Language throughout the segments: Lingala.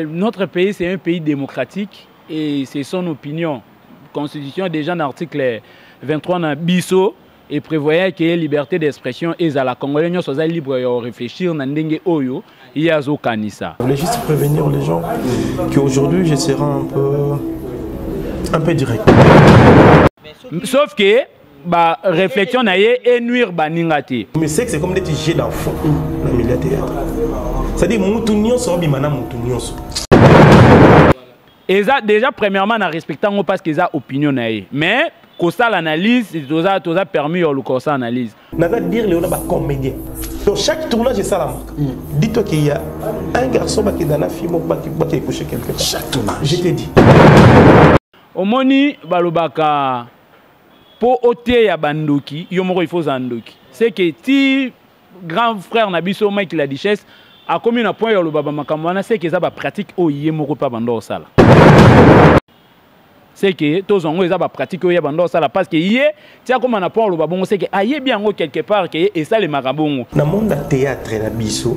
Notre pays, c'est un pays démocratique et c'est son opinion. Constitution déjà dans l'article 23 na biso et prévoyait que liberté d'expression ezala congolais nyonso aza libre ya réfléchir na ndenge oyo ye azokanisa. Je voulais juste prévenir les gens qu'aujourd'hui je serai un peu direct. Sauf que ba réflexion na ye enuire baninga te. Mais c'est que c'est comme des jets d'enfants dans le milieu théâtre. C'est-à-dire mutu nyonso obima na mutu nyonso. Eza déjà premièrement na respectant ngo parce que eza opinion na ye, mais kosala analyse, toza permis ya oluka kosala analyse. Naza dire lelo na bacomédien, donc chaque tournage esalamaka, dis-toi qu'il y a un garçon bakenda na fille moko bakei coucher quelque part. Chaque tournage. Je te dis. Omoni, balobaka mpo oteya bandoki, yo moko il faut ozala ndoki. C'est que ti grand frère na biso Mike la Duchesse akomi na point ya oloba bamakambo wana, c'est que eza bapratique oyo ye moko mpe abanda kosala. C'est que tozwa yango, eza bapratique oyo ye banda kosala, parce que ye ti akóma na point oloba bongo, c'est que ayebi yango quelque part ke ye esalemaka bongo. Na monde ya théâtre na biso,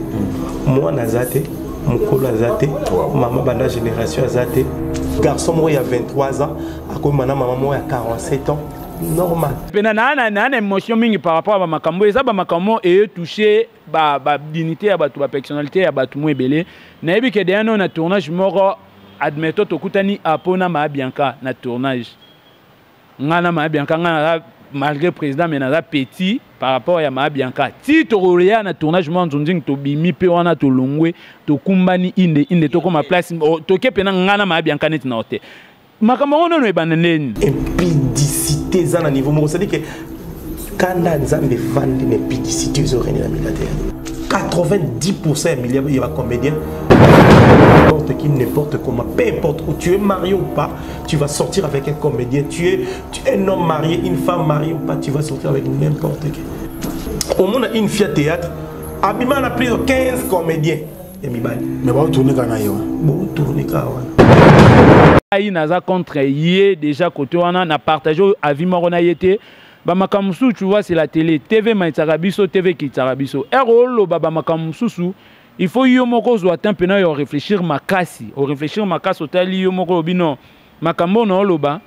mwana aza te, mokolo aza te, mama banda génération aza te. Garçon moko ya 23 ans akomi na mama moko ya 47 ans, normal. Mpe na émotion mingi par rapport à bamakambo, eza bamakambo eye touche badignité ya bato, bapersonnalité ya bato mo ebele. Nayebi ke deya no na tournage moko, admettons tokutani apo na maa Bianca na tournage, nga na maa Bianca, nga naza malgré président mais naza petit par rapport ya maa Bianca. Ti tokoya na tournage moko nzonzingi, tobimi mpe wana, tolongwe, tokumbani inde inde, tokóma place toke mpena nga na maa Bianca neti na hotel. Makambo yango nono ebanda ndeni? Impudicité eza na niveau moko, c'est-à-dire que kanda Nzambe evandi na impudicité ezorégner na milieu théâtre. 90 ya milieu ya bacomédien, n'importe qui, n'importe comment, peu importe où tu es marié ou pas, tu vas sortir avec un comédien. Tu es un homme marié, une femme mariée ou pas, tu vas sortir avec n'importe qui. Au monde, une fille à théâtre abima na plus de 15 comédiens ya mibali. Mais baotourne kaka na ye wana. Botourne kaka wana. Ayi, naza contre ye déjà côté wana, na partage avis moko na ye te. Bamakambo mosusu, tu vois, c'est la télé, TV matisaka biso, TV ekitisaka biso. Ere oloba bamakambo mosusu, il faut yo moko ozwa temps mpena yo réfléchir makasi, oréfléchir makasi, otali yo moko, olobi non, makambo na oloba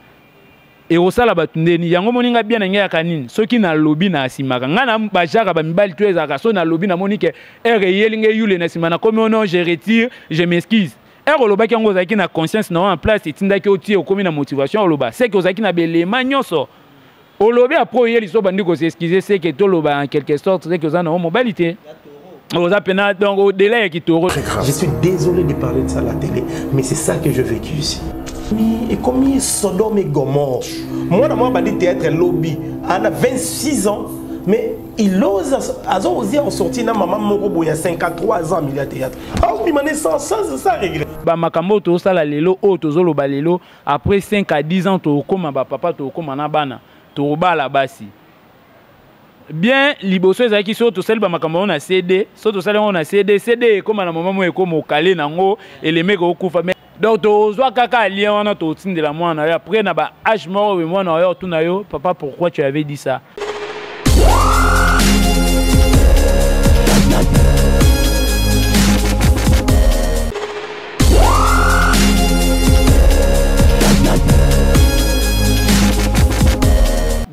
ekosala bato ndeni yango. Moninga bien na ngai yaka nini, soki nalobi na asimaka ngai na bajaka bamibali to ezalaka so nalobi, namoni ke ere eyeli ngai yule na nsima, nakomi ono, je retire, je m'excuse. Ere olobaki yango, ozalaki na conscience na yo en place, etindaki otie, okomi na motivation oloba, seke ozalaki na belema nyonso olobi. Après oyeli so bandi kos'excuser, seke toloba en quelque sorte seke oza na yo mobali te, oza pena donc au-delà ya kitoro. Je suis désolé de parler de ça à la télé, mais c'est ça que j'ai vécu ici. Ekomi Sodome et Gomorre. Mwana mwa bandi théâtre lobi ana 26 ans, mais il ose, azo osé en sortir na mama moko boye ya 53 ans, milieu théâtre, azobima ne sans regret. Bamakambo oyo tozosala lelo, oyo tozoloba lelo, après 5 à 10 ans tokóma bapapa, tokóma na bana, tokobala basi. Bien liboso ezalaki so tosali bamakambo yango na CD, so tosali yango na CD, CD ekóma na mama moko, ekóma okale nango elemeke okufa. Mais donc tozwa kaka lien wana, totindela mwana yo. Après na ba âge moko oyo, mwana oyo otuna yo: "Papa, pourquoi tu avais dit ça?"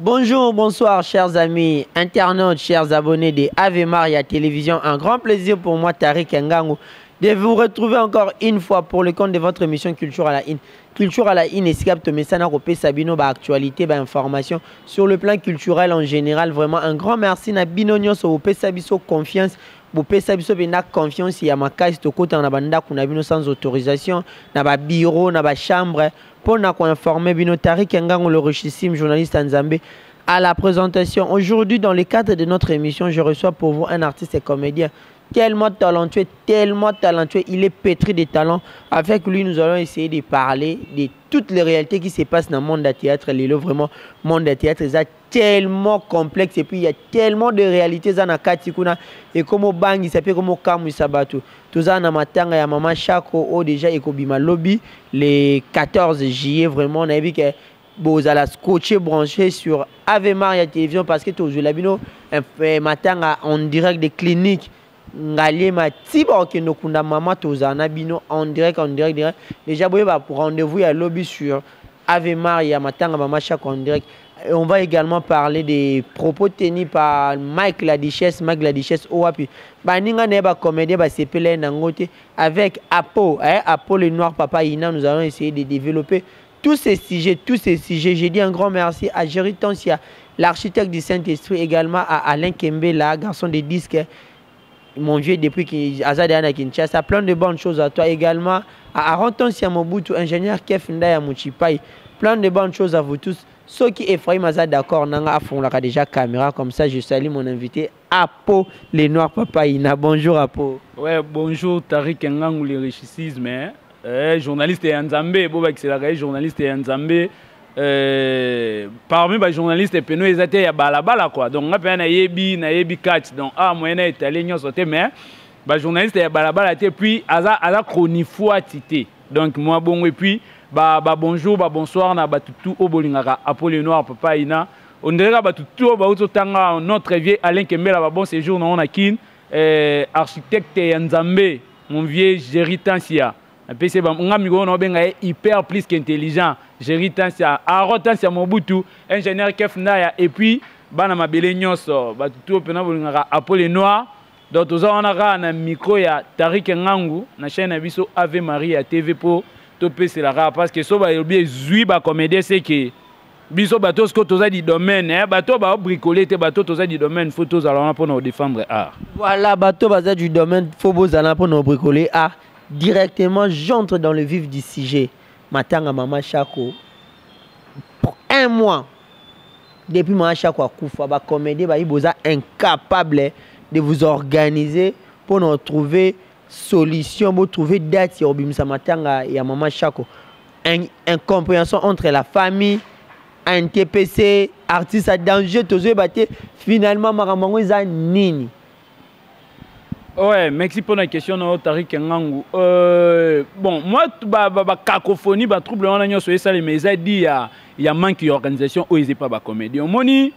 Bonjour, bonsoir, chers amis internautes, chers abonnés de Ave Maria Télévision. Un grand plaisir pour moi, Tariq Ngango, de vous retrouver encore une fois pour le compte de votre émission Culture à la Une. Culture à la Une, esika tomesana kopesa bino ba actualité, ba information sur le plan culturel en général. Vraiment, un grand merci na bino nyonso bopesa biso confiance. Bopesa biso bena confiance ya makasi, tokota na bandako na bino sans autorisation, na ba bureau, na ba chambre, pour na informer bino. Tariq Ngango, le richissime journaliste Nzambe, à la présentation. Aujourd'hui, dans le cadre de notre émission, je reçois pour vous un artiste et comédien tellement talentueux, tellement talentueux. Il est pétri de talent. Avec lui, nous allons essayer de parler de toutes les réalités qui se passent dans le monde du théâtre. Lelo, vraiment, le monde du théâtre est tellement complexe et puis il y a tellement de réalités dans la kati kuna et comme bangi ça peut comme kamu sabatu. Tout ça na matanga ya mama Chako o déjà ekobima lobi le 14 juillet. Vraiment, on a vu que bozala scotché, branché sur Ave Maria Télévision parce que tozwela bino matanga en direct des cliniques. Ngaliema ti bakokende okunda mama, tozala na bino en direct, en direct, direct. Déjà boyeba rendez-vous ya lobi sur Ave Maria, matanga mama Chako en direct. Et on va également parler des propos tenus par Mike la Duchesse, Mike la Duchesse Owapi. Baninga na ba comédien ba sepele nango te avec Apo, hein, Apo le noir papa Ina, nous allons essayer de développer tous ces sujets, tous ces sujets. J'ai dit un grand merci à Jerry Tansia, l'architecte du Saint-Esprit, également à Alain Kembela, garçon des disques, mon vieux depuis qu'il Azad à Kinshasa. Plein de bonnes choses à toi également. À Aaron Tansia Mobutu, ingénieur Kef Ndaya Mouchipai. Plein de bonnes choses à vous tous. Ceux qui Ephraim Aza d'accord, nanga afon la déjà caméra comme ça. Je salue mon invité Apo le noir papa Ina. Bonjour Apo. Ouais, bonjour Tariq Ngangu le richissime, hein. Journaliste ya Nzambe, boba kiselaka journaliste ya Nzambe. Parmi ba journaliste peno ezate ya balabala quoi. Donc nga pe na yebi catch. Donc ah moyen na étaler nyonso te, mais ba journaliste ya balabala te, puis aza aza chronifoiti te. Donc moi bongo, et puis ba ba bonjour, ba bonsoir na ba tutu obolingaka Apo le noir papa Ina. On dirait ba tutu ba auto tanga notre vieux Alain Kembela ba bon séjour na on a kin, architecte ya Nzambe, mon vieux Jerry Tansia. APC ba nga mikolo na benga ye hyper plus qu'intelligent. Jerry Tansia, Aaron Tansia Mobutu, ingénieur Kef Ndaya, et puis bana mabele nyonso ba tutu pena bolingaka Apo le noir. Donc toza wana kaka na micro ya Tariq Ngangu na chaîne na biso Ave Maria TV po topesela kaka, parce que so balobi ezwi ba comédien, c'est que biso bato siko toza du domaine, hein, bato ba bricoler te, bato toza du domaine, faut tozala wana mpona kodéfendre art. Voilà, bato baza du domaine, faut bozala mpona bricoler art. Directement, j'entre dans le vif du sujet. Matanga Mama Chako, pour un mois, depuis Mama Chako akufa, ba comédien, ba iboza incapable de vous organiser pour nous trouver solution, pour trouver date ya obimisa matanga ya Mama Chako. Incompréhension entre la famille, NTPC, artiste à danger, tozo bate, finalement, makambo eza nini? Ouais, merci pour la question, no, Tariq Ngangu. Bon, moi, ba, ba, ba, cacophonie, ba, trouble, on a nyonso, ça, mais ça dit, il y a manque d'organisation, où ils pas ba comédie. Omoni,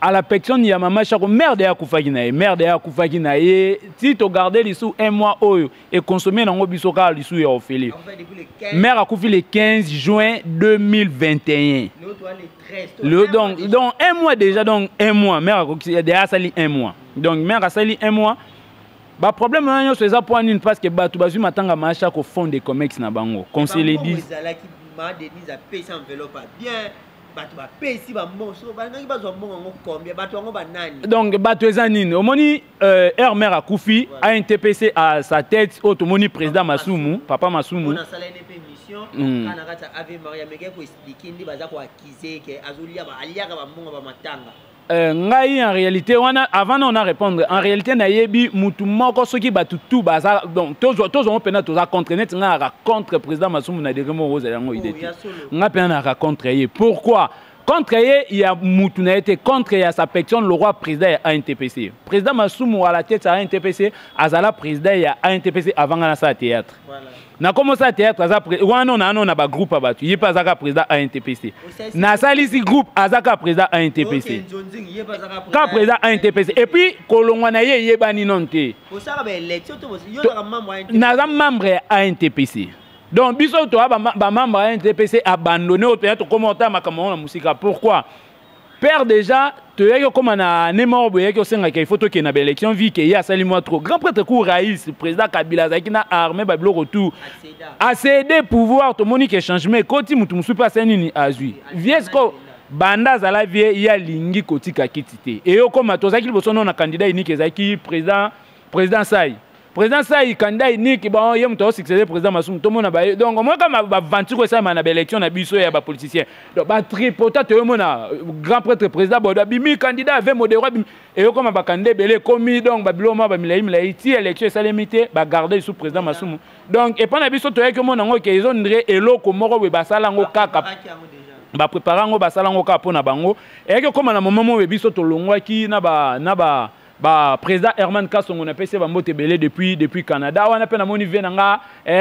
à la personne, il y a Mama Chako, merde ya kufaki na ye, merde ya kufaki na ye. Si tu gardais les sous un mois, oh, et consommer dans biso ka les sous ya ofeli. En fait, depuis le 15 Mère a koufi le 15 juin 2021. Nous, toi, le 13, toi, Le, un mois donc, déjà. donc, un mois déjà, donc, un mois. Mère a koufi, déjà, ça lit un mois. Donc, mère a sali un mois. Ba problème na nyonso eza point nini, parce que bato bazwi matanga macha ko fond de comex na bango. Qu'on se le Bango dise. ezalaki ma Denise a payé enveloppe à bien. Bato ba pesi ba mbongo, so ba ngangi bazwa mbongo yango combien, bato yango ba nani? Donc bato eza nini? Omoni, Hermer akufi, Voilà. ANTPC à sa tête, oyo tomoni président Papa Masumu, Masumu. papa Masumu. On a sala une émission, kana kati ya Ave Maria, meke ko expliquer ndi baza ko accuser ke azolia ba aliaka ba mbongo ba matanga. Ngai en réalité wana avant on a répondre en réalité nayebi mutu moko soki batu tout baza donc tozo tozo pena toza contre net nga ra contre président Masumu na degré mo rose yango Oh, idée ya solo. nga pena na ra contre ye. Pourquoi contre ye? Il y a mutu na été contre ya sa personne, le roi président ya ANTPC. Président Masumu à la tête ya ANTPC, azala président ya ANTPC avant na sa théâtre. Voilà. Na comment ça théâtre aza wana na na ba groupe abatu. Il pas azaka président ANTPC. Osasi Na salisi groupe azaka président ANTPC. Ok, Nzonzing, ye pas azaka Ka président ANTPC. Et puis kolongwa na ye yebani non te. Osaka ba élection to bosi, yo zaka membre ANTPC. Naza membre ya ANTPC. Donc biso to ba ba membre ya ANTPC abandonné au théâtre comment ta makambo na musika. Pourquoi? Père déjà, tu es comme na année mort, boye que senga qu'il faut que na élection vie que ya sali moi trop. Grand prêtre cour raïs, président Kabila zaki na armée ba biloko tout. A cédé pouvoir to moni que changement koti mutu musu pa nini azui. Viesko banda zala vie ya lingi koti ka kitité. Et yo comme to zaki liboso na candidat unique zaki président, président Sai. Président Sai candidat unique bon ye mutu succéder président Masumu to mona ba donc moi comme ba venture ça na élection na biso ya ba politicien. Donc ba tripota to mona grand prêtre président Bodo bimi candidat avait modéré bimi et yo comme ba candidat belé commis donc ba biloma ba milai milai ti élection salemité ba garder sous président Masumu. Donc et pendant biso to yeke mona ngo ke ils ont ndré eloko moko we basala ngo kaka. Ba préparer ngo basala ngo kaka pona bango et que comme na moment mo biso to longwaki na ba na ba ba président Herman Kasongo na pese ba mbote belé depuis Canada wana pe na moni vie nanga,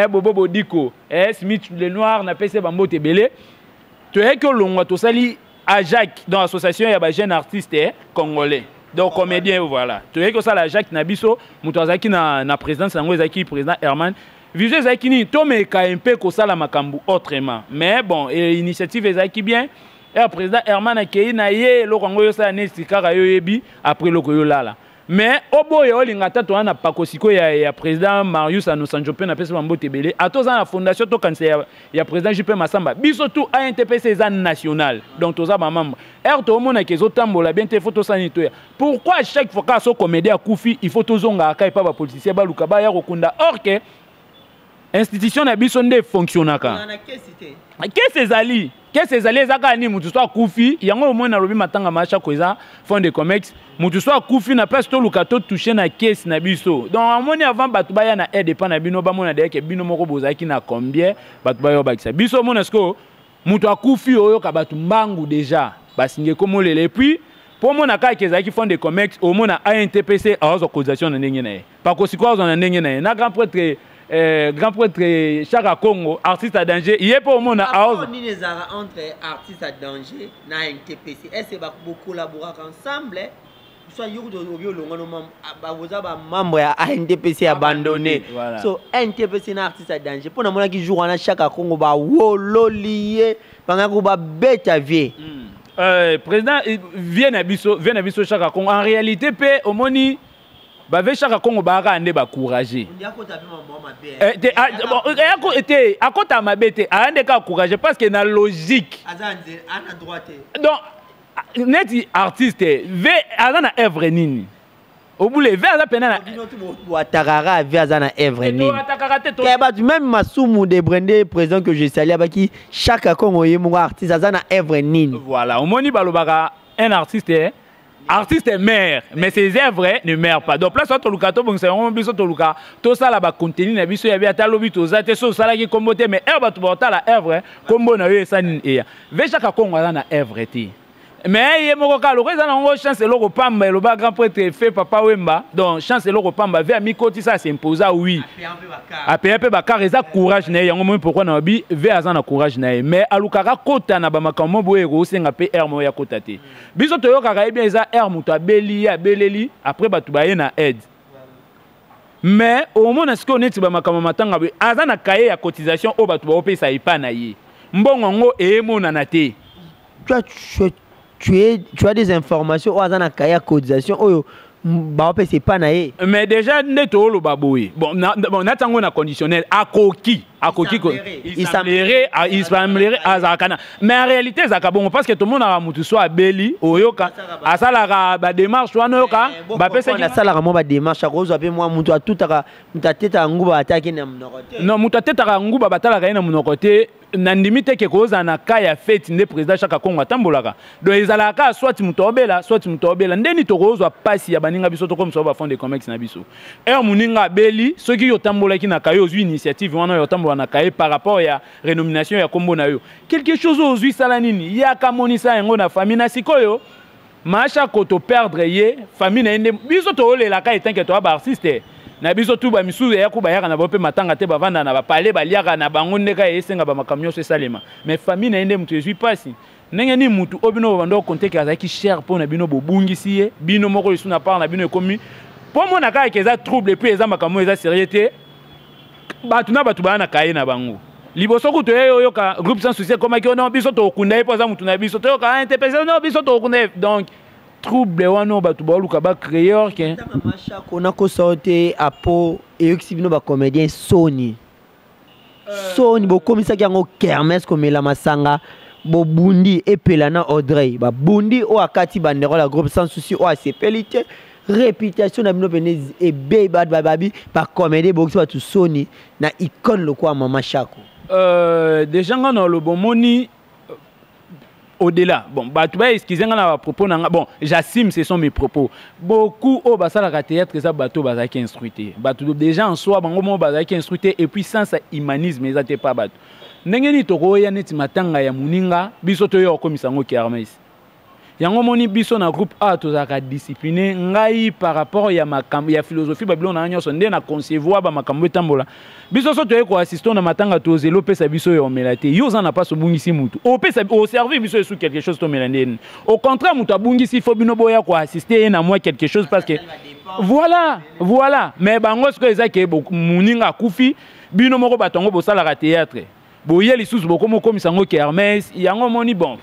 Bobo Bodiko, Smith le Noir na pese ba mbote belé to yeke longwa to sali AJAC dans l'association ya ba jeunes artistes, congolais. Donc comédien, voilà, toyaki kosala Jacques na biso. Moto azalaki na présidence yango ezalaki président Herman. Vision ezalaki nini? Tomeka mpe kosala makambo autrement. Mais bon, initiative ezalaki bien. E président Herman akei na ye, eloko yango oyosala neti kaka yo oyebi, après eloko oyolala. Mais oboya olinga ata toza na pako sikoyo ya président Marius Anosanjo mpe napesi bambote ebele. Ata oza na fondation, tokanisa ya président JP Masamba, biso tu ANTPC eza national, donc toza bamembre. Ere toomonaka ezotambola bien te, faut tosala nini? Toya. Pourquoi à chaque fois kaka so comédien akufi, il faut tozongaka epa bapoliticien, baluka baya kokunda, or que institution na biso nde efonctionnaka? Caisse ezali, caisse ezali, eza kaka nini? Motu so akufi, yango omoi nalobi matanga machako eza fond de commerce. Motu so akufi, na place toluka totouche na caisse na biso. Donc amoni, avant bato baya na aide epa na bino, bamona deyeke bino moko bozalaki na combien, bato baya obakisa biso. Omona sikoyo moto akufi, oyoka bato mbangu déjà basingi ekomolela. Et puis mpo omona kaka ezalaki fond de commerce, omona ANTPC azwa cotisation na ndenge na ye, pakosiko azwa na ndenge na ye, na grand prêtre, grand prêtre Chaka Congo, artiste à danger, ye mpe omona. Nini ezalaka entre artiste à danger na NTPC? Est ce bocollaboraka ensemble, soit yo obi olongwa no, boza bamembre ya ANTPC abandonné? Voilà. So NTPC na artiste à danger, mpo namonaki jour wana Chaka Congo bawololi ye, bangaki babeta vie. Président vie na biso, vie na biso Chaka Congo, en réalité mpe omoni bave Chaka Congo bayaka nde bacourage te. Te, akota mabe te, aya nde kaka courage, parce que na logique, donc neti artiste ve aza na œuvre nini, obule ve aza pena na Atakaka ve aza na œuvre nini? Atakaka te. Ke bato même Masumu de Brende, président que je salue, abaki Chaka Congo ye moko artiste aza na œuvre nini? Voilà, omoni balobaka un artiste, artiste meurt, mais ses œuvres ne meurent pas. Donc place toluka tobongisa yango, biso toluka tosala bacontenu na biso ya bi. Ata lobi toza te, so osalaki kombo te, mais œuvre, bato baotala œuvre, kombo na yo esali nini eya. Ve Chaka Congo aza na œuvre te, mais ye moko kaka loko eza nango chance eloko pamba, eloba grand prêtre fe Papa Wemba. Donc chance eloko pamba, ve amikotisa, asimposa, oui, apeya mpe bakar, eza courage na ye. Yango moi pourquoi na babi ve aza na courage na ye, mais alukaka kota na bamakambo mo boye ekosenga mpe aire moko ya kota te. Biso toyokaka ye bien, eza aire moto abeli, ye abeleli, après bato baye na aide. Mais omona sikoyo neti bamakambo matanga boye, aza na cahier ya cotisation oyo bato baopesa epa na ye, mbongo yango eyemonana te. Tu as des informations oyo aza na cahier ya cotisation oyo baopesa epa na ye? Mais déjà nde tooloba boye, bon, bon, nati yango na conditionnel, akoki il semblerait azalaka na, mais en réalité ezalaka bongo, parce que tomonaka motu so abeli, oyoka asalaka badémarche wana, oyoka bapesaki. Asalaka mwa badémarche, akozwa mpe mwa motu atutaka, motu atetaka nguba, ataki na monoko te. Non, motu atetaka nguba, batalaka ye na monoko te. Nandimi te ke kozala na ka ya fête nde président Chaka Congo atambolaka. Donc ezalaka kaka soit moto aobela, soit moto aobela. Ndeni tokozwa mpasi ya baninga, biso tokomisa bafond de commerce na biso. Ere moninga abeli, soki yo otambolaki na kaye, ozwi initiative wana oyo otambola na kaye par rapport ya renomination ya nkombo na yo, quelque chose oyo ozwi, sala nini, yaka monisa yango na famille. Na sikoyo maasha ko toperdre ye, famille na ye nde biso toolelaka etanke toya baartiste na biso tu. Bamisusu eyaku bayaka na bango mpe matanga te, bavanda na bapale, baliaka na bango ndeka esenga bamakambo nyonso esalema. Mais famille na ye nde moto ezwi mpasi. Ndenge nini mutu oyo bino bobanda okonteke azalaki cher mpo na bino, bobungisi ye bino moko lisu na part na bino, ekomi mpo mona kaka ke eza trouble. Et puis eza makambo eza sérieux te. Bato na bato baya na kaye na bango. Liboso kutu ye oyoka groupe Sans Souci ekomaki ono, biso tokokunda ye mpo aza mutu na biso. Toyoka NTPC, no, biso tokokunda ye. Donc trouble wana oyo bato baoluka bacréer ke Mashako nakosa te, apo eyokisi bino bacomédien soni, soni. Bokomisaki yango kermesse, komela masanga, bobundi epela na Audrey, babundi oyo akati banderole ya groupe Sans Souci, oyo asepeli te. Réputation na bino pene ebei, bato bababi bacomédien bokisi bato soni na icône lokola mama Shako. Déjà nga na oloba, omoni, au-delà, bon, bato baexcuse nga na bapropos na nga, bon, j'assume, ce sont mes propos. Beaucoup oyo basalaka théâtre eza bato oyo bazalaki instruit te. Bato déjà en soi, bango moko bazalaki instruit te. Et puis sens ya humanisme eza te pa bato. Ndenge nini tokoya neti matanga ya moninga, biso toya kokomisa yango kermesse? Yango moni biso na groupe A tozalaka discipline. Ngai, par rapport ya makambo ya philosophie, babiloko na nyonso nde na concevoir bamakambo etambola. Biso so toye koassiste na matanga, tozela opesa biso ya omela te. Yo oza na mpasi, obungisi mutu, opesa oservir biso esu quelque chose tomela ndeni? Au contraire, moto abungisi, faut bino boya koassiste ye na mwa quelque chose, parce que voilà, voilà. Mais bango sikoyo eza ke moninga akufi, bino moko bato yango bosalaka théâtre, boye lisusu bokomi okomisa yango kermesse. Yango omoni, bon,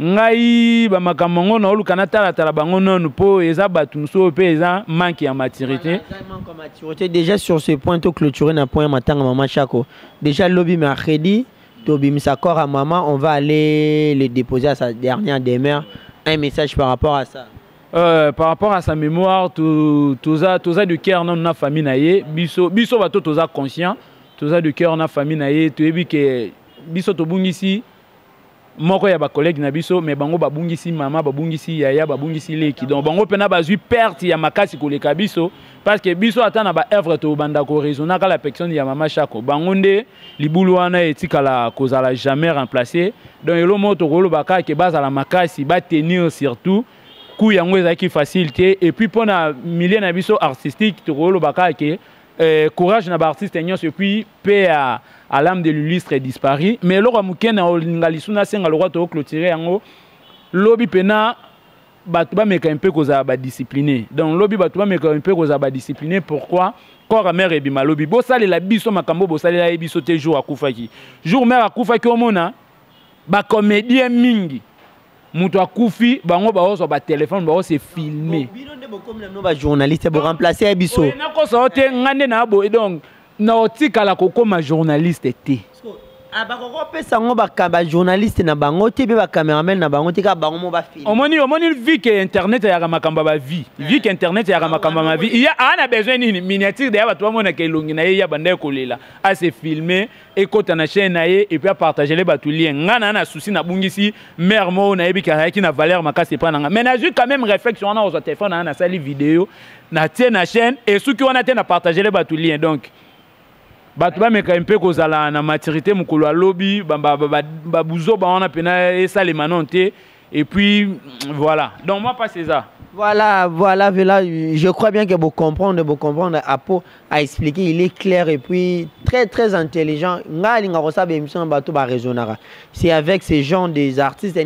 ngai bamakambo yango naoluka natalatala bango nanu, mpo eza bato mosusu oyo mpe eza manque ya maturité. Manque ya maturité. Déjà, sur ce point, to clôturer na point matanga mama Chako. Déjà lobi mercredi, tobimisa corps à maman, on va aller le déposer à sa dernière demeure. Un message par rapport à ça? Par rapport à sa mémoire, toza de cœur nanu na famille na ye. Biso bato toza conscient, toza de cœur na famille na ye. Toyebi ke biso tobungisi moko ya bacollègue na biso, mais bango babungisi mama, babungisi yaya, babungisi leki. Donc bango mpena bazwi perte ya makasi koleka biso, parce que biso ata na baœuvre tobanda koraisonnaka la personne ya mama Chako. Bango nde libulu wana etikala kozala jamais remplacé. Donc elo moko tokoloba kaka ke bazala makasi, batenir surtout ku yango ezalaki facile te. Et puis mpona milieu na biso artistique, tokoloba kaka ke courage na baartiste nyonso, et puis paix à l'âme de l'illustre disparu. Mais eloko ya moke na olinga lisu nasenga lokwa tokoclôturer yango, lobi mpena bato bameka mpe kozala badiscipline. Donc lobi bato bameka mpe kozala badiscipline. Pourquoi? Corps mère ebima lobi, bosalela biso makambo bosalela ye biso te jour akufaki. Jour mère akufaki, omona bacomédien mingi, moto akufi, bango baozwa batelefone, baose filme. Bino nde bokomi na bino bajournaliste, boremplace biso. Nakosa yo te, nga nde na boye. Donc na otikala kokóma journaliste te. Bakokopesa yango bajournaliste na bango te, mpe bacameraman na bango te, kaka bango mo bafilme. Omoni, vu ke internet eyaka makambo ya bavie, vu ke internet eyaka makambo ya mavie, iya aa na besoin nini miniature deya, bato bamonaka elongi na ye, ya banda ekolela, ase filme, ekota na chaîne na ye, et puis apartage le bato lien. Nga na souci, nabungisi mère moko, nayebi ke azalaki na valeur makasi epa na nga, mais nazwi quand même réflexion wana, ozwa telefone na nga, nasali video, natie na chaîne, esuki wana te, na partage le bato lien. Donc bato bameka mpe kozala na maturité. Mokolo alobi babuzoba wana mpena esalema non te. Et puis voilà, donc moi pas César. Voilà, je crois bien que vous comprenez, Apo a expliqué, il est clair et puis très très intelligent. C'est avec ces gens des artistes,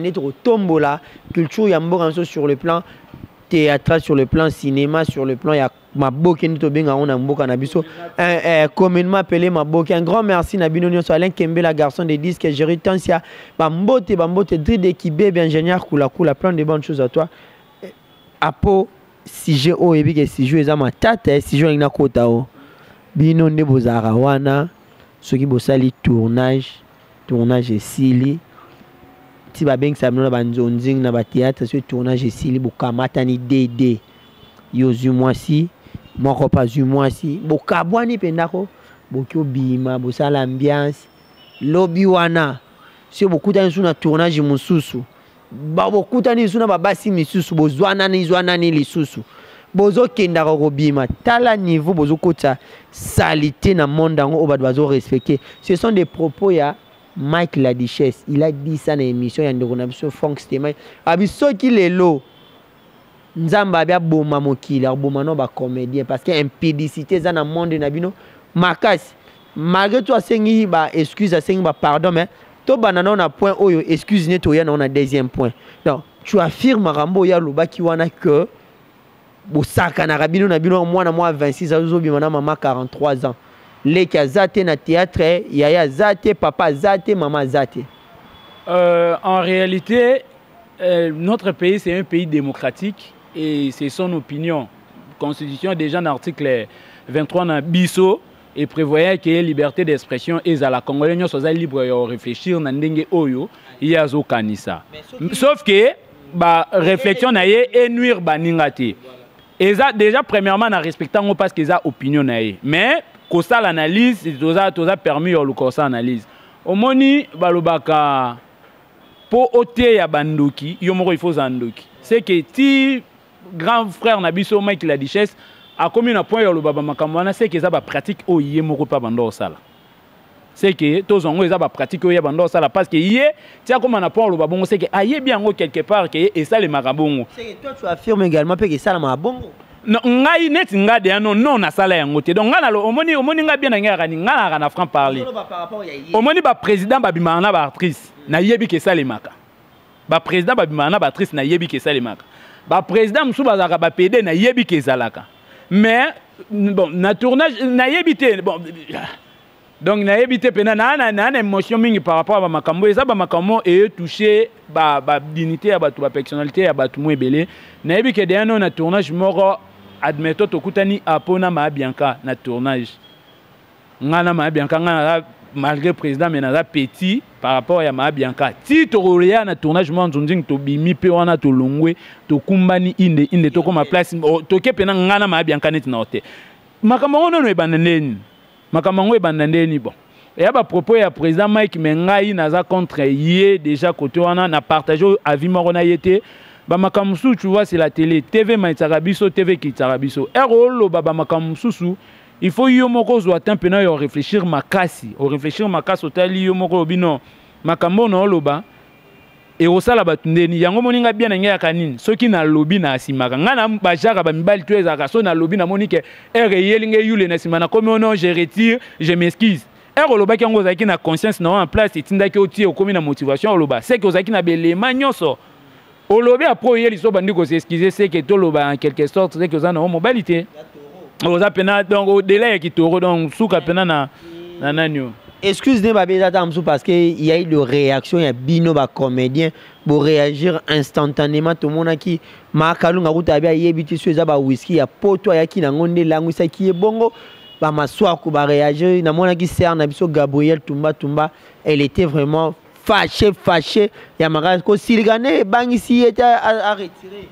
tombola, culture ya sur le plan théâtral, sur le plan cinéma, sur le plan ya maboke nde tobenga yango na mboka na biso, communément appelé maboke. Un grand merci na bino nyonso: Alain Kembela, garçon de disque, Jerry Tansia, bambote bambote, Dride Kibebe, ingénieur Kula Kula, plein de bonnes choses à toi. Apo, sujet oyo oyebi ke sujet eza matata, sujet olingi nakota o bino nde bozalaka wana. Soki bosali tournage, tournage esili, ti babengisa bino na banzonzing, na bathéâtre, soki tournage esili, bokamatani dd, yo ozwi mwasi moko mpe azwi mwasi, bokabwani mpendako, boki obima, bosala ambiance. Lobi wana soki bokutani su na tournage mosusu, bokutani lisusu na babasi misusu, bozwanani zwanani lisusu, bozokendaka kobima. Tala niveau bozokotisa saleté na monde yango oyo bato bazorespecte. Ce sont des propos ya Mike La Duchesse, il a dit ça na émission ya ndeko na biso Frank Stemai. Abi soki lelo Nzambe abi aboma mokili, akoboma no bacomédien, parce que impudicité eza na monde na bino makasi. Malgré tout, asengi ba excuse, asengi bapardon, mais tobanda nao na point oyo excuse neti oya nao na deuxième point. Donc tu affirmes makambo oyo alobaki wana que bosakanaka bino na bino, mwana mwa 26 azobima na mama 43 ans, leki aza te na théâtre, yaya aza te, papa aza te, mama aza te. En réalité, notre pays, c'est un pays démocratique et c'est son opinion. Constitution, déjà dans l'article 23 na biso, et prévoyait que liberté d'expression ezala, Congolais nyonso aza libre ya réfléchir na ndenge oyo ye azokanisa. Sauf que ba réflexion na ye enuire baninga te. Eza déjà premièrement na respectant yango parce que eza opinion na ye. Mais kosala analyse, toza permis ya koluka kosala analyse. Omoni, balobaka mpo oteya bandoki, yo moko il faut ozala ndoki. C'est que ti grand frère na biso Mike La Duchesse akomi na point ya koloba bamakambo wana, c'est que eza bapratique oyo ye moko mpe abanda kosala. C'est que tozwa yango eza bapratique oyo ya bando osala, parce que ye ti akóma na point oloba bongo, c'est que ayebi yango quelque part ke esalemaka bongo. C'est que toi, tu affirmes également mpe ke esalamaka bongo. Non, ngai neti nga deya non, nasala yango te. Donc ngai nalo omoni ngai bien na ngai yaka nini, ngai nalaka na franc parler. Ozoloba par rapport ya ye. Omoni, baprésident babimaka na baactrice, nayebi ke esalemaka. Baprésident babimaka na baactrice, nayebi ke esalemaka. Baprésident mosusu bazalaka bapédé, nayebi ke ezalaka. Mais bon, na tournage nayebi te. Bon, donc nayebi te mpena naa na émotion mingi par rapport à bamakambo. Eza bamakambo eyetouche badignité ya bato, bapersonnalité ya bato mo ebele. Nayebi ke deya no na tournage moko, admettons tokutani apo na maa Bianca na tournage, ngai na maa Bianca, ngai naza malgré président, mais naza petit par rapport ya maa Bianca. Ti tokoya na tournage moko nzonzingi, tobimi mpe wana, tolongwe, tokumbani inde inde, tokóma place toke mpena ngai na maa Bianca neti na hotel. Makambo yango nono ebanda ndeni? Makambo yango ebanda ndeni? Bon, eya bapropos ya président Mike, mais ngai naza contre ye déjà. Côté wana na partage avis moko na ye te. Bamakambo mosusu, tu vois, c'est la télé. TV matisaka biso, TV ekitisaka biso. Ere oloba bamakambo mosusu, il faut yo moko ozwa temps mpena yo réfléchir makasi, oréfléchir makasi, otali yo moko, olobi non, makambo oyo na oloba ekosala bato ndeni. Yango moni ngai bien na ngai yaka nini, soki nalobi na asimaka ngai na bajaka bamibali to ezalaka so nalobi, namoni ke ere eyeli ngai yule na nsima, nakomi ono, je retire, je m'excuse. Ere olobaki yango, ozalaki na conscience na yo en place, etindaki otie, okomi na motivation oloba, seke ozalaki na belema nyonso olobi. Après oyeli so bandi kos'excuser, seke toloba en quelque sorte seke oza na yo mobali te, oza pena donc au-delà ya kitoro, donc suka pena na nani oyo. Excuse ne babe eza ta mosusu parce que il y a eu de réaction ya bino bacomédien, boréagir instantanément. Tomonaki Makalunga kuta abi ayebi te so eza bawiski ya poto ayaki nango nde elangwisaki ye bongo. Bamaswaku baréagir. Namonaki sœur na biso Gabriel Tumba Tumba, elle était vraiment fâché, fâché ya makasi, kosilika nde ebangisi ye te aretire.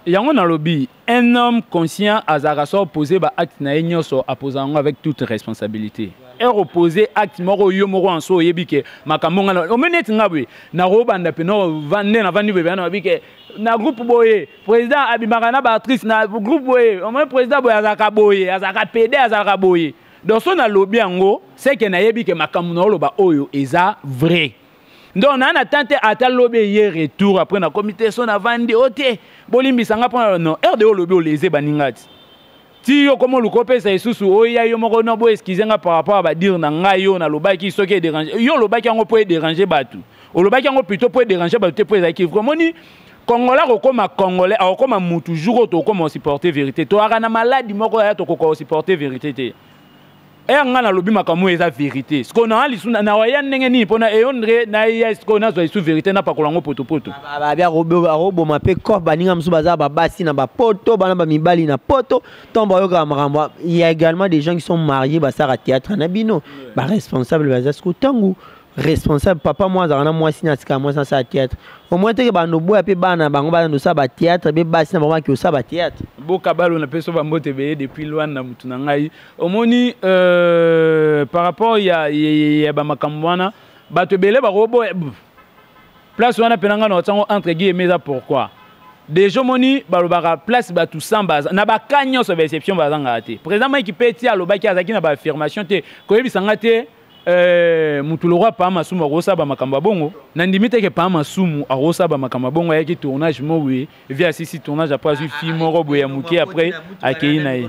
Yango nalobi, un homme conscient azalaka so opose baacte na ye nyonso, aposa yango avec toute responsabilité. Ere opose acte moko, yo moko anso oyebi ke makambo nga omoni neti nga boye, nakobanda pena nde navandi boye, bana babi ke na groupe boye président abimaka na baactrice, na groupe boye omoni président boye azalaka boye, azalaka pédé, azalaka boye. Donc so nalobi yango, c'est que nayebi ke makambo na oloba oyo eza vrai. Donc naa na temps te ata lobi eye retour après nakomi te so navandi o te, bolimbisanga mpona non rd. Olobi oleze baninga ti ti yo komo oluka opesa lisusu oya yo moko no bo excuse nga par rapport à badire na ngai oyo nalobaki. Soki edérange yo, olobaki yango mpo edérange bato, olobaki yango plutôt mpo edérange bato te, mpo ezalaki vrai. Omoni, Congolais akokoma, Congolais akokoma mutu jour oyo tokokoma osupporte vérité. Toyaka na maladi moko ya tokoka osupporte vérité te. Eya nga nalobi makambo oyo eza vérité, sikoyo naa lisu nawaya ndenge nini mpona eyondre naya sikoyo nazwa lisu vérité, napakola yango potopoto. Babi akoboma mpe corps. Baninga mosusu baza babasi na bapoto, bana bamibali na poto, ntango bayokaka makambo. Il y a également des gens qui sont mariés, basalaka théâtre na bino, baresponsable baza. Sikoyo ntango responsable papa mwa azalaka na mwasi na sika, mwasi asala théâtre, au moins teke bando boya mpe bana bango bando osala bathéâtre mpe basi na bango baki osala bathéâtre. Boka balo napesi bambote ebele depuis Lwanda. Mutu na ngai omoni, par rapport ya bamakambo wana, bato ebele bakoboya place wana mpena. Ngai na otiango entre guillemets eza pourquoi déjà omoni balobaka place bato 100 baza na baka nyonso, baexception bazangaka te. Président Mike mpe ti alobaki, azalaki na baaffirmation te koyebisa nga te. Mutu lokwa Pa Masumu akosala bamakambo ya bongo, nandimi teke Pa Masumu akosala bamakambo ya bongo. Ayaki tournage mo boye, vi asisi tournage, après azwi fille moko boye ya moke, après akei na ye.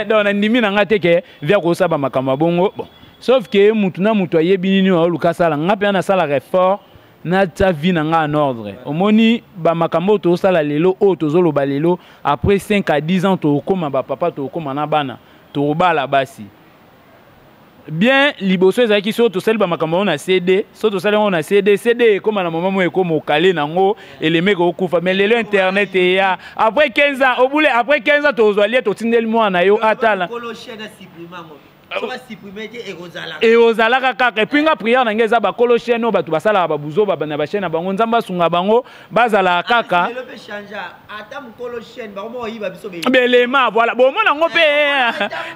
Donc nandimi na nga te ke vi akosala bamakambo ya bongo. Bon, sauf ke mutu na mutu ayebi nini aoluka asala. Nga mpenza nasalaka effort natia vie na nga en ordre. Omoni bamakambo oyo tozosala lelo, oyo tozoloba lelo, après 5 à 10 ans tokokóma bapapa, tokokóma na bana, tokobala basi. Bien liboso ezalaki soki tosali bamakambo yango na CD, soki tosali yango na CD, CD ekóma na moma moko ekóma okale nango elemeki okufa. Mais lelo internet eya, après 15 ans obule, après 15 ans tozwa lie, totindeli mwana yo atala, ekozalaka kaka. Et puis nga prière na ngai eza bakolo chaîne oyo, bato basalaka babuzo na bachaîne na bango, Nzambe asunga bango bazalaka kaka belema. Voilà, bomona yango mpe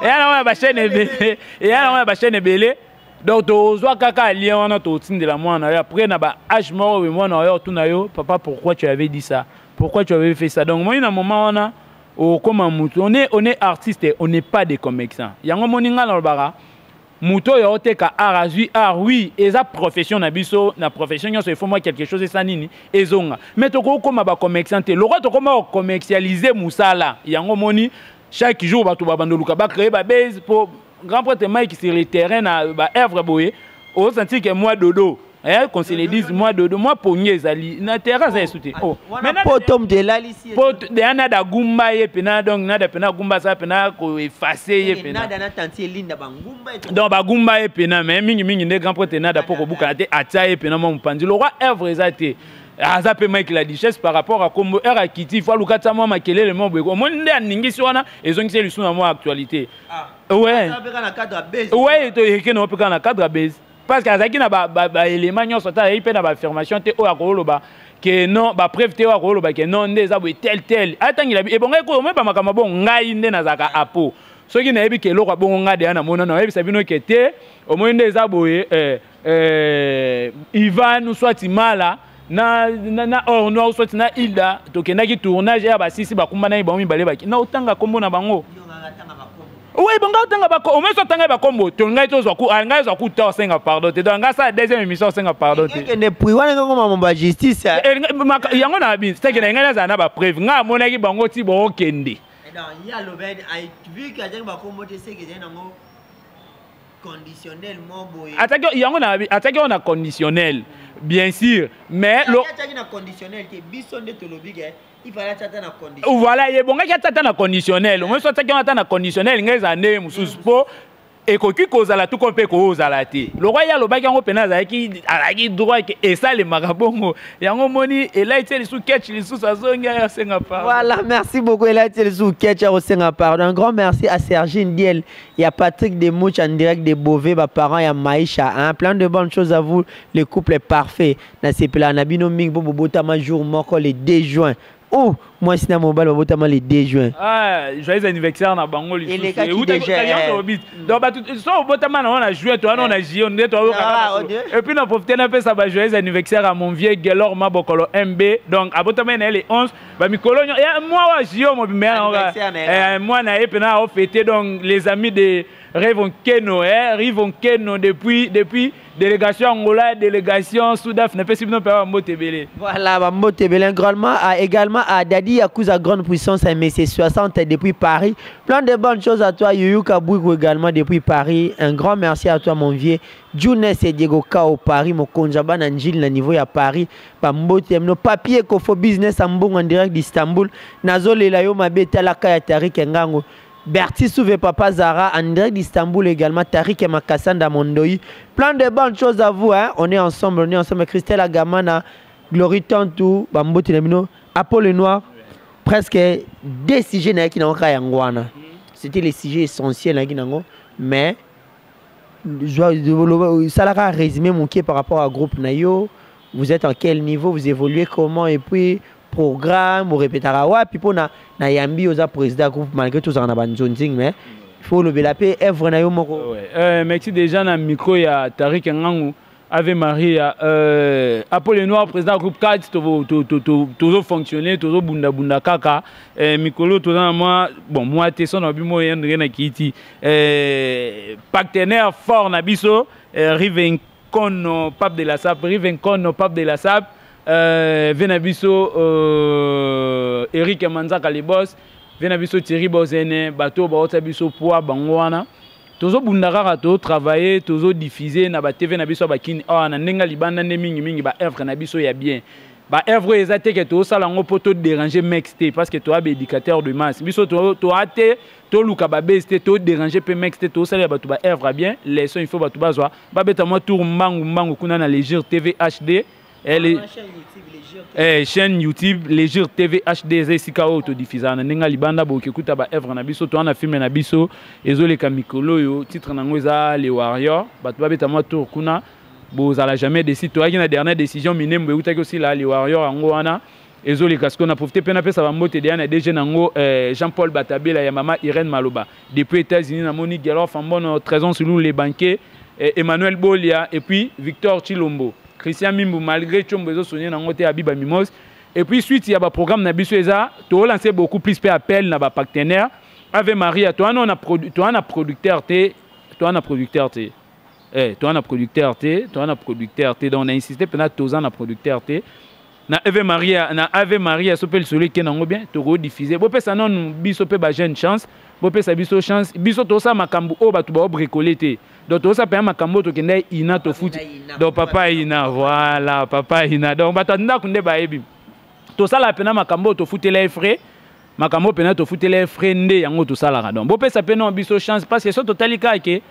eya nango ya bachaîne ebele, eya nango ya bachaîne ebele. Donc tozwa kaka lien wana, totindela mwana yo. Après na ba âge moko boye, mwana oyo otuna yo: "Papa, pourquoi tu avais dit ça? Pourquoi tu avais fait ça?" Donc moi na moment wana Okoma mutu, on est artiste, on n'est pas des commerçants. Yango moni nga nalobaka, moto oyo aoteka art azwi art, oui, eza profession na biso. Na profession nyonso, il faut mwa quelque chose esa nini ezonga, mais tokokóma bacommerçant te. Lokwa tokóma kocommercialiser mosala, yango moni chaque jour bato babanda oluka bacréer babase. Po grand prêtre Mike sur le terrain na baœuvre boye, osentir ke mwa dodo, eh, qu'on se le dise, mwa dodo, mwa pongi ezali na terrain, aza esu te. Oh. Poto moto elalisi. Po deya nada agumba ye pena, donc nada pena agumba, aza pena koeffacer ye pena. Donc bagumba ye pena, mais mingimingi nde grand prêtre nada, mpo kobukana te, atia ye pena mwa mopanzi. Lokwa œuvre eza te, aza mpe Mike la Duchesse par rapport à kombo ere akiti, fo aluka tia mwa makelele mwa boye. Omoni nde aningisi wana, ezongisi lisusu na mwa actualité. Ouais, ouais, ekende mpe kaka na cadre ya base, parce que azalaki na baélément nyonso te, azalaki mpe na baaffirmation te oyo akoloba ke non, bapreuve te oyo akoloba ke non, nde eza boye, tel tel atangela ebongai koyo. Omoi bamakambo bongo, ngai nde nazalaka apo soki nayebi ke eloko abongo, ngai deya namona, nayebisa bino ke te, omoi nde eza boye, Ivan soit mala na or noir, soit na Hilda, tokendaki tournage ya basisi, bakumbanaki bango mibale, baki na otanga nkombo na bango. Oui, bongo otanga bako, omoi so otanga bakombo to ngai tozwa ku ngai ozwa ku ta osenga pardon te. Donc ngai asala deuxième émission, osenga pardon te. Ekende pui wana ngongo mambo ya justice. Yango na bino seke na ngai nazala na bapreuve. Ngai amonaki bango ti bookende. Ye alobi, vu que azangi bakombo te, seke ezali nango conditionnel mo boye. Ataki yango na, ataki yango na conditionnel, bien sûr, mais ataki na conditionnel te, biso nde tolobi ke il fallait ata na conditionnel. Voilà, ebongaki ata ata na conditionnel. Omoi so ataki yango ata na conditionnel, ngai ezala ndenge mosusu, mpo ekoki kozala tuko mpe kozala te. Lokwa ye alobaki yango mpena, azalaki droit ke esalemaka bongo. Yango moni elaiti lisusu ketch, lisusu azongi aye asenga pardon. Voilà, merci beaucoup. Elaiti lisusu ketch akosenga pardon. Un grand merci à Sergine Diel et à Patrick Demouch en direct de Beauvais, baparents ya Maïcha, hein. Plein de bonnes choses à vous, le couple est parfait. Nasepela na bino mingi po bobotama jour moko, le 2 juin. Oh, mwasi na mobali babotama le 2 juin. Ah, joyeux anniversaire na bango. Lisusu donc bato so obotama na wana juin, to wana na juillet nde toyoka. Et puis na profite napesa ba joyeux anniversaire à mon vieux Gelor Mabokolo MB. Donc abotama na ye le 11, bamikolo mwa wa juillet mobimba, mwana ye mpena aofete. Donc les amis de Rêvon Keno, eh, Rivon Keno, depuis délégation Angola, délégation Sudaf, napesi bino mpe bambote ebele. Voilà, bambote ebele grandement à, également à Dadi Yakuza, grande puissance, à MC 60 depuis Paris. Plein de bonnes choses à toi, Yuyu Kabouikou également depuis Paris. Un grand merci à toi, mon vieux Junes et Diego Kao Paris, Mokonjaba Nanjil na niveau ya Paris. Bambote no papier Kofo business Ambongo en direct d'Istanbul. Nazolela yo mabe talaka ya Tarik Ngango. Bertie Souve Papa Zara, André d'Istanbul également, Tariq et Makassanda Mondoi. Plein de bonnes choses à vous, hein. On est ensemble, on est ensemble. Christelle Agamana, Glory Tantou, Bambote na bino, Apollo Noir, presque deux sujets na ki na yango wana. C'était les sujets essentiels na ki nango, mais ça a résumé mon par rapport à groupe na yo. Vous êtes en quel niveau, vous évoluez comment et puis programme orepetaka wapi, mpo na yambi oza président groupe malgré tozala na banzonzing, mais il faut olobela mpe œuvre na yo moko. Ouais. Merci déjà na micro ya Tarik Ngangu Ave Maria, Apollo Noir, président groupe 4, tozo fonctionner, tozo bunda bunda kaka. Mikolo toza na mwa bon mwa te so na bimo ya ndenge na kiti, partenaire fort na biso, Riven Kono, pape de la Sap, Riven Kono, pape de la Sap, ve na biso Eric Manzaka le boss, ve na biso Thierry Bozene, bato baota biso poids bango wana. Tozobunda kaka, tozotravaille, tozodiffuser na batv na biso ya bakini awa na ndenge ya libanda nde mingimingi baœuvre na biso ya bien. Baœuvre oyo eza te ke tozosala yango mpo todéranger mex te, parce que toya baéducateur de masse. Biso toya te toluka babase te, todéranger mpe mex te, tozosalela bato baœuvre ya bien. Leçon, il faut bato bazwa, babeta mwa tour mbangu mbangu kuna na Légir TV HD. Chaîne YouTube Légir TV HD eza esika oyo todifusaka na ndenge ya libanda. Bokoki ekuta baœuvre na biso. Toza na filme na biso ezoleka mikolo oyo, titre nango eza Le Warrior. Bato babeta mwa tour kuna, bozala jamais déçus. Toyaki na dernière décision, minembo eutaki osila, Le Warrior yango wana ezoleka sikoyo. Na profite mpe napesa bambote deya na DG nango, Jean Paul Batabela ya mama Irène Maloba depuis États-Unis. Namoni Gelor Fambono, Trésor Sulu, le banquier, Emmanuel Bolia et puis Victor Chilombo, Christian Mimbu, malgré Chombo ezosonye nango te, Abiba Mimos. Et puis suite ya baprogramme na biso eza tolance beaucoup plus mpe appel na bapartenaire. Ave Maria, toa na producteur te, toa na producteur te, toa na producteur te, toa na producteur te. Donc na insiste mpena, toza na producteur te na Ave Maria. Na Ave Maria so mpe lisolo eke nango bien, tokodiffuser. Bopesa nanu biso mpe bajeune chance, bopesa biso chance. Biso tosala makambo oyo bato baobricole te. Donc tosala mpenza makambo oyo tokenda ina tofuti. Donc papa ina, voilà, papa ina. Donc bato ya ndako nde bayebi, tosala mpena makambo oyo tofutela ye frais, makambo oyo mpena tofutela ye frais nde yango tosalaka. Donc bopesa mpe no biso chance, parce que so totali kaka ke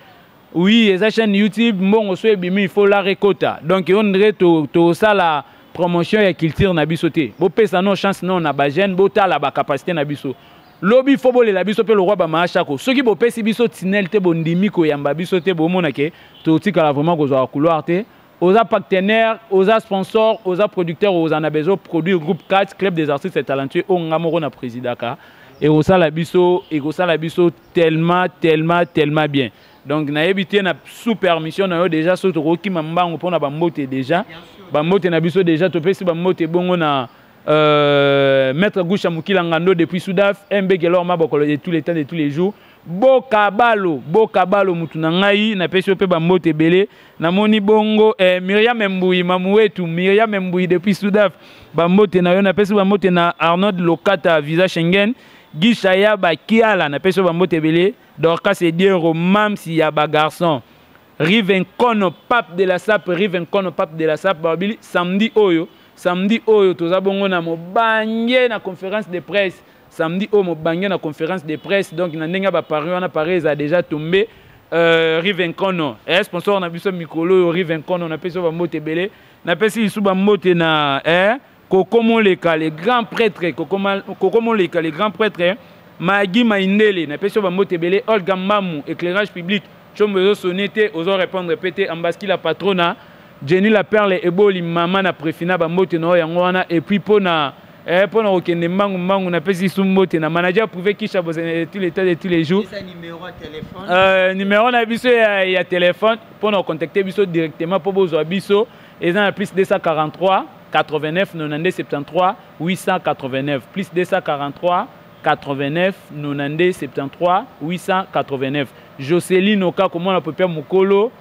oui, eza chaîne YouTube, mbongo so ebimi, il faut la rekota. Donc on dirait tosala promotion ya culture na biso te. Bopesa no chance no na bajeune, botala bacapacité na biso. Lobi fo bolela biso mpe lokwa bamaashako. Soki bopesi biso tinel te, bondimi koyamba biso te, bomona ke totikala vraiment kozwaka couloir te. Oza partenaire, oza sponsor, oza producteur, oza na besoin produire groupe 4, Club des artistes et talentueux oyo nga moko na présidaka, ekosala biso, ekosala biso tellement, tellement, tellement bien. Donc nayebi te, na sous permission na yo déjà, soki tokokima mbangu mpona bambote déjà, bambote na biso déjà topesi bambote bongo na maître Goucha Mukila Ngando depuis Sudaf, MB Gelor Mabokolo de tous les temps, de tous les jours. Bokabalo, Bokabalo mutu na ngai, napesi yo mpe bambote ebele. Namoni bongo Miriam Mbui, mamu wetu Miriam Mbui depuis Sudaf, bambote na yo. Napesi bambote na Arnold Lokata, visa Schengen, Gishaya Bakiala, napesi yo bambote ebele. Dorcas Ediero, Mamsi ya bagarçon, Rive Nkono, pape de la sape, Rive Nkono, pape de la sape. Babili samedi oyo, samedi oyo toza bongo na mobange na conférence de presse. Samedi oyo mobange na conférence de presse. Donc na ndenge ya bapari wana, pari eza déjà tombé. Rive Nkono, sponsor na biso mikolo oyo, Rive Nkono, napesi yo bambote ebele. Napesi lisu bambote na Koko Moleka, le grand prêtre, Koko Moleka, le grand prêtre, Magi Maindele, napesi yo bambote ebele. Olga Mamu, éclairage public, tshombo ezosone te, ozorépondre pe te. Ambaski la patrona, Jenny la Perle Eboli, mama na Prefina, bambote na oyo yango wana. Et puis mpona kokende mbangu mbangu, napesi su mbote na manager privé Kisha Bozene de tous les temps, de tous les jours. Numéro na biso ya téléphone mpona kocontacte biso directement mpo bozwa biso eza na plus 243 89 92 73 889, plus 243 89 92 73 889. Joseline Oka komona popia mokolo.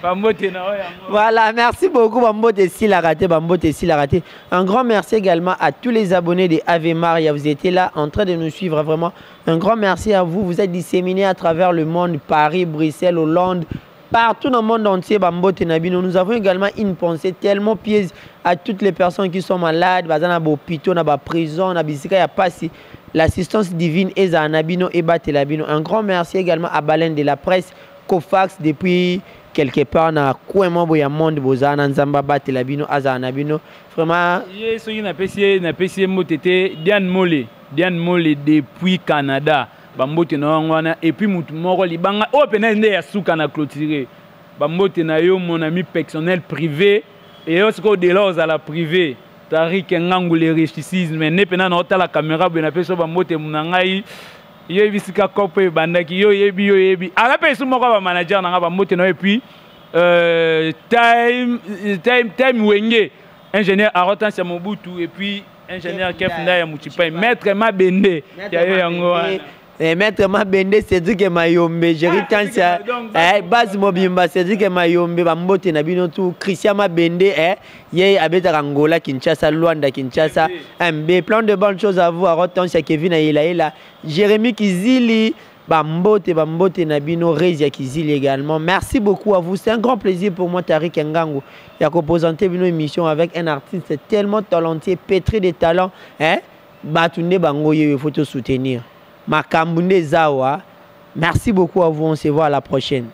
Bambote na oyo yango. Voilà, merci beaucoup Bambote Silarate, Bambote Silarate. Un grand merci également à tous les abonnés de Ave Maria. Vous étiez là en train de nous suivre vraiment. Un grand merci à vous. Vous êtes disséminés à travers le monde, Paris, Bruxelles, Hollande, partout dans le monde entier, Bambote na bino. Nous avons également une pensée tellement pieuse à toutes les personnes qui sont malades, baza na ba hôpitaux, na ba prison, na bisika ya pasi. L'assistance divine eza na bino ebatela bino. Un grand merci également à Baleine de la presse, Cofax depuis quelque part na coin moko ya monde, boza na Nzamba batela bino, aza na bino. Vraiment. Ye soki napesi ye mbote te, Diane Mole, Diane Mole depuis Canada. Bambote na yango wana. Et puis mutu moko libanga oyo pena nde ya suka na clôturer. Bambote na yo, mon ami personnel privé, et yo sikoyo dela ozala privé. Tarik Ngangu, le richicisme, ne pena na otala caméra boye, napesi yo bambote na ngai. Yo yebi sika kopo ebandaki, yo yebi, yo yebi. Aza mpe esu moko ya bamanager na nga, bambote na yo. Et puis time, time, time Wenge, ingénieur Arotance ya Mobutu, et puis ingénieur Kef Ndaya Muchipai, maître Mabende ya yo yango wana. Maître Mabende, Cédric Mayombe, Jerry Tansia, Base Mobimba, Cédric Mayombe, Bambote na bino tout, Christian Mabende, ye abeta Angola, Kinshasa, Luanda, Kinshasa, MB, plein de bonnes choses à vous, Arotansia, Kevin Ayela, Ayela, Jérémy Kizili, Bambote, Bambote na bino, Rezia Kizili également. Merci beaucoup à vous. C'est un grand plaisir pour moi, Tariq Ngangu, ya présenté une émission avec un artiste tellement talentueux, pétri de talent, hein? Batunde bango il faut te soutenir. Makambo nde zawa. Merci beaucoup à vous. On se voit à la prochaine.